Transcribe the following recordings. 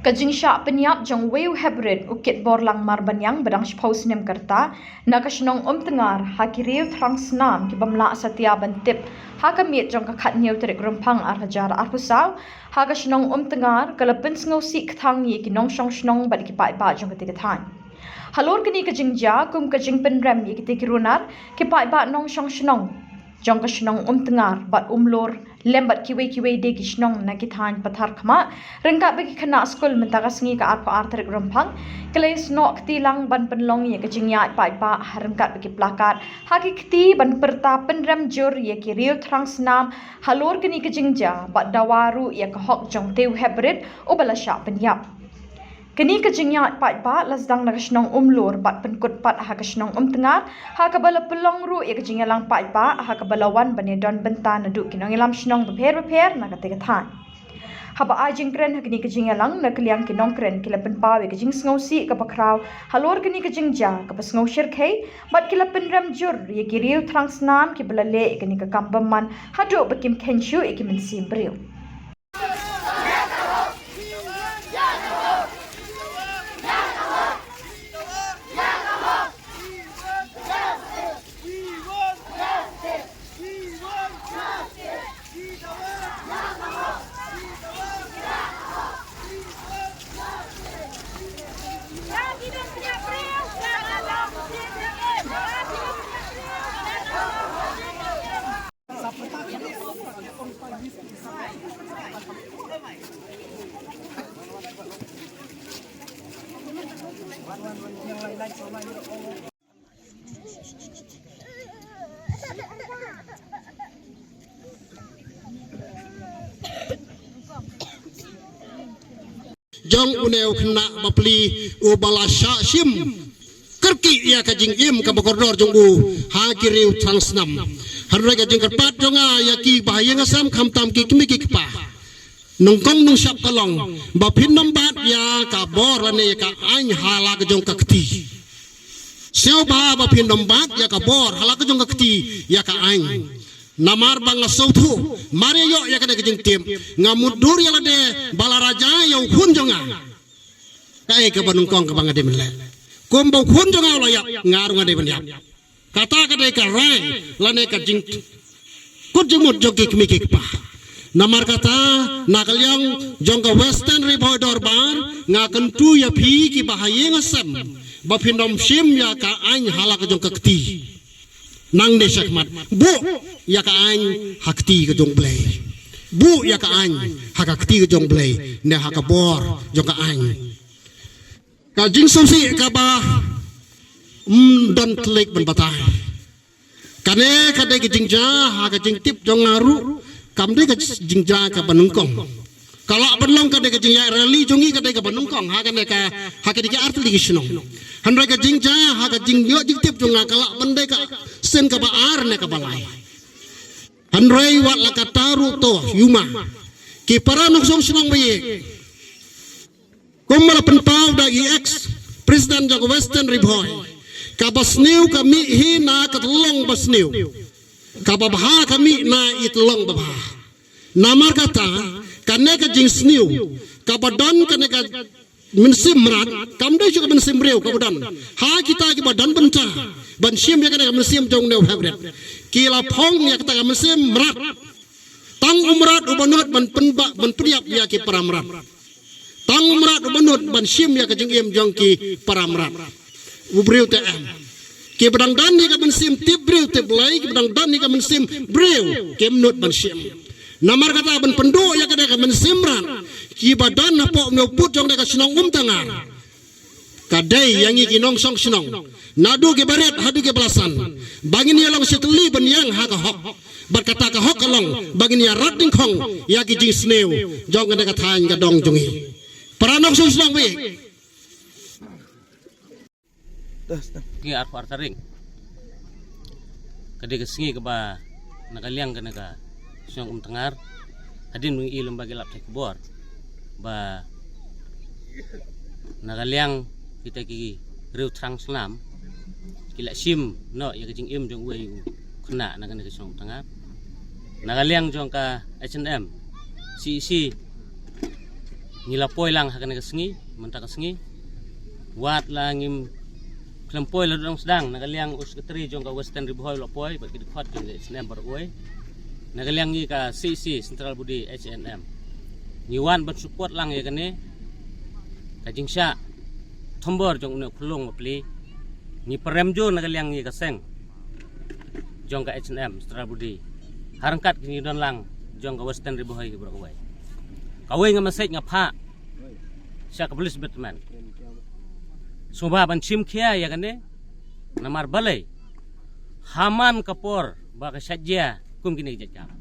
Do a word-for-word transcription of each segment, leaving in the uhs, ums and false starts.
Ka jingshah pynïap jong uwei u heprit u Kitborlang Marbaniang ba dang shiphew snem ka rta na ka shnong Umtngar ha ki riew thrang snam ki bym lah satia ban tip ha ka miet jong ka khatñiew tarik Rymphang ar hajar arphew saw ha ka shnong Umtngar ka la pynsngewsih kthang ïa ki nongshong shnong bad ki paidbah jong katei ka thaiñ. Halor kane ka jingjia kum ka jingpynrem ïa kitei ki runar, ki paidbah nongshong shnong jong ka shnong Umtngar bad Umlur lem bad kiwei kiwei de ki shnong na ki thaiñ pathar khmat ryngkat bad ki khynnah skul mynta ka sngi ka arphew ar tarik Rymphang ki la ïasnoh kti lang ban pynlong ïa ka jingïaid paidbah ryngkat bad ki plakat ha ki kti ban pyrta pynrem jur ïa ki riew thrang snam halor kane ka jingjia bad dawa ruh ïa ka hok jong utei u heprit uba la shah pynïap. Kane ka jingïaid paidbah la sdang na ka shnong Umlur bad pynkut pat ha ka shnong Umtngar ha kaba la pynlong ruh ïa ka jingïalang paidbah ha kaba la wan ban ïadon bynta naduh ki nongïalam shnong bapher bapher na katei ka thaiñ. Haba ai jingkren ha kane ka jingïalang na ka liang ki nongkren ki la pynpaw ïa ka jingsngewsih kaba khraw halor kane ka jingjia kaba sngewshyrkhei bad ki la pynrem jur ïa ki riew thrang snam kiba la leh ïa kane ka kam bymman haduh ba kim kheiñ shuh ïa ki mynsiem briew. Jong une u khynnah bapli uba la shah shim kyrkieh ïa ka jingim kaba kordor jong u ha ki riew thrang snam. Hynrei ka jingkyrpad jong nga ïa ki bahaïing hasem khamtam ki kmie ki kpa, nyngkong nyngshap ka long ba phin nym bat ïa ka bor lane ïa ka aiñ ha la ka jong ka kti. Sngewbha ba phin nym bat ïa ka bor ha la ka jong ka kti ïa ka aiñ. Namar ba nga sngewthuh mar ïa ïoh ïa kane ka jingtip nga mutdur ïa lade ba la raja ïa u khun jong nga. Kaei kaba nyngkong kaba nga dei ban leh? Kumba u khun jong nga u la ïap, nga ruh nga dei ban ïap. Kata ka dei ka rai lane ka jingkut jingmut jong ki kmie ki kpa. Namar kata na ka liang jong ka Western Ri Bhoi Dorbar nga kyntu ïa phi ki bahaïing hasem ba phin nym shim ïa ka aiñ ha la ka jong ka kti. Nangne shakhmat buh ïa ka aiñ ha kti ka jong U Blei. Buh ïa ka aiñ ha ka kti ka jong U Blei ne ha ka bor jong ka aiñ. Ka jingsngewsih kaba ym don thylliej ban batai. Kane ka dei ka jingjia ha ka jingtip jong nga ruh, kam dei ka jingjia kaba nyngkong. Ka lah ban long ka dei ka jingïaid rally jong ngi ka dei kaba nyngkong ha kane ka, ha kane ka artylli ki shnong. Hynrei ka jingjia ha ka jingïoh jingtip jong nga ka lah ban dei ka sien kaba ar ne kaba lai. Hynrei wat la katta ruh to, ïuma, ki para nongshong shnong ba ïeit, kumba la pynpaw da i ex president jong ka Western Ri Bhoi, kaba sniew ka mih hi na ka tyllong ba sniew, kaba bha ka mih na i tyllong ba bha. Namar kata kane ka jingsniew kaba don, kane ka mynsiem mrad, kam dei shuh ka mynsiem briew kaba don ha kita kiba don bynta ban shim ïa kane ka mynsiem jong une u heprit. Ki la phong ïa kata ka mynsiem mrad. Tang u mrad uba nud ban pynbah ban pynïap ïa ki para mrad. Tang u mrad uba nud ban shim ïa ka jingim jong ki para mrad. U briew te em. Kiba dang don ïa ka mynsiem tip briew tip Blei, kiba dang don ïa ka mynsiem briew kim nud ban shim. Namar kata ban pynduh ïa kane ka mynsiem mrad kiba don hapoh une u pud jong kane ka shnong Umtngar, ka dei ïa ngi ki nongshong shnong, naduh kiba rit haduh kiba la san, ba ngin ïa long shi tylli ban ïeng ha ka hok. Bad kata ka hok ka long ba ngin ïa rat dyngkhong ïa ki jingsniew jong kane ka thaiñ ka dong jong ngi. Para nongshong shnong ba ïeit, ngi arphew ar tarik. Ka dei ka sngi kaba na ka liang kane ka shnong Umtngar, hadien ba ngi i lem bad ki lad pathai khubor ba na ka liang kita ki riew thrang snam ki la shim noh ïa ka jingim jong uwei u khynnah na kane ka shnong Umtngar. Na ka liang jong ka H N M, C E C, Ngi la poi lang ha kane ka sngi, mynta ka sngi. Wat la ngim khlem poi la dang sdang, na ka liang u secretary jong ka Western Ri Bhoi la poi, bad ki dkhot jong ka H N M baroh kawei. Na ka liang ngi ka C C, Central Body H N M, ngi wan ban support lang ïa kane ka jingshah thombor jong une u khyllung bapli. Ngi pyrem jur na ka liang ngi ka seng jong ka H N M, Central Body, ha ryngkat ki ngi don lang jong ka Western Ri Bhoi baroh kawei. Kawei nga message nga phah sha ka police department, sngewbha ban shim khia ïa kane, namar balei ha man ka por ba ka shait jia kum kine ki jait kam,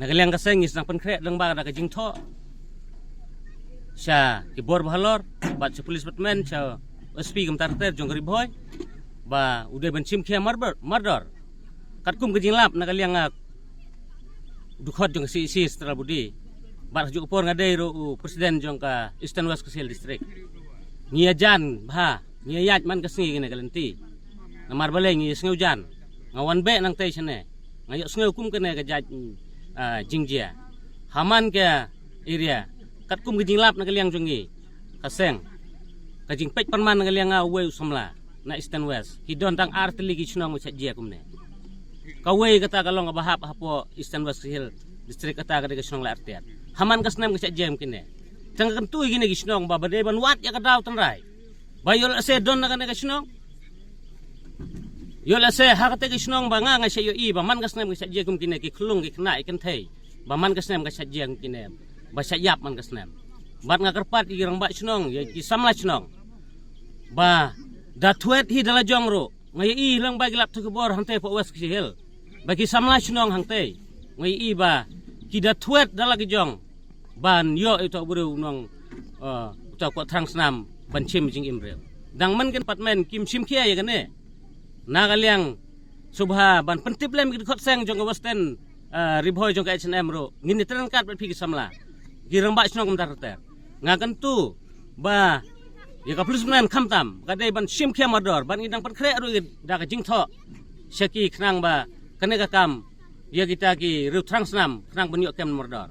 na ka liang ka seng ngi sdang pynkhreh lyngba da ka jingthoh sha ki bor bahalor, bad sha police department, sha S P kumta ter ter jong ka Ri Bhoi, ba u dei ban shim khia mardor, mardor. Katkum ka jinglap na ka liang nga u dkhot jong ka C C, Central Body, bad ha kajuh ka por nga dei ruh u president jong ka Eastern West Khasi Hills District. Ngi ïajan bha, ngi ïaid man ka sngi kane ka lynti. Namar balei ngi ïa sngew jan. Nga wan beh nangtei shane, nga ïohsngew kum kane ka jait, ah, jingjia ha man ka area. Katkum ka jinglap na ka liang jong ngi ka seng, ka jingpeit pynman na ka liang nga uwei u samla na Eastern West, ki don tang ar tylli ki shnong ba shait jia kumne. Kawei kata ka long kaba hap hapoh Eastern West Khasi Hills District, kata ka dei ka shnong Laitartiat. Ha man ka snem ka shait jia kum kine. Tang ka kyntu ïa kine ki shnong ba, ba dei ban wad ïa ka daw tynrai, ba ïoh lehse don na kane ka shnong, ïoh lehse ha kata ka shnong ba nga nga shait ïohi ba man ka snem ka shait jia kum kine, ki khyllung ki khynnah ki kynthei, ba man ka snem ka shait jia kum kine, ba shait ïap man ka snem. Bad nga kyrpad ïa ki rangbah shnong, ïa ki samla shnong, ba da thwet hi da la jong ruh. Nga ïohi lyngba ki lad pathai khubor hangtei hapoh West Khasi Hills, ba ki samla shnong hangtei, nga ïohi ba ki da thwet da la ki jong ban ïoh ïa uta u briew u nong, eh, uta u kohthrang snam ban shim jingim briew. Dang man ka department kim shim khia ïa kane. Na ka liang sngewbha ban pyntip lem ki dkhot seng jong ka Western, eh, Ri Bhoi jong ka H N M ruh, ngin ïatreilang kat bad phi ki samla, ki rangbah shnong kumta ter ter. Nga kyntu ba ïa ka police department khamtam ka dei ban shim khia mardor, bad ngi dang pynkhreh ruh da ka jingthoh sha ki khnang ba kane ka kam, ïa kita ki riew thrang snam khnang ban ïoh kem mardor.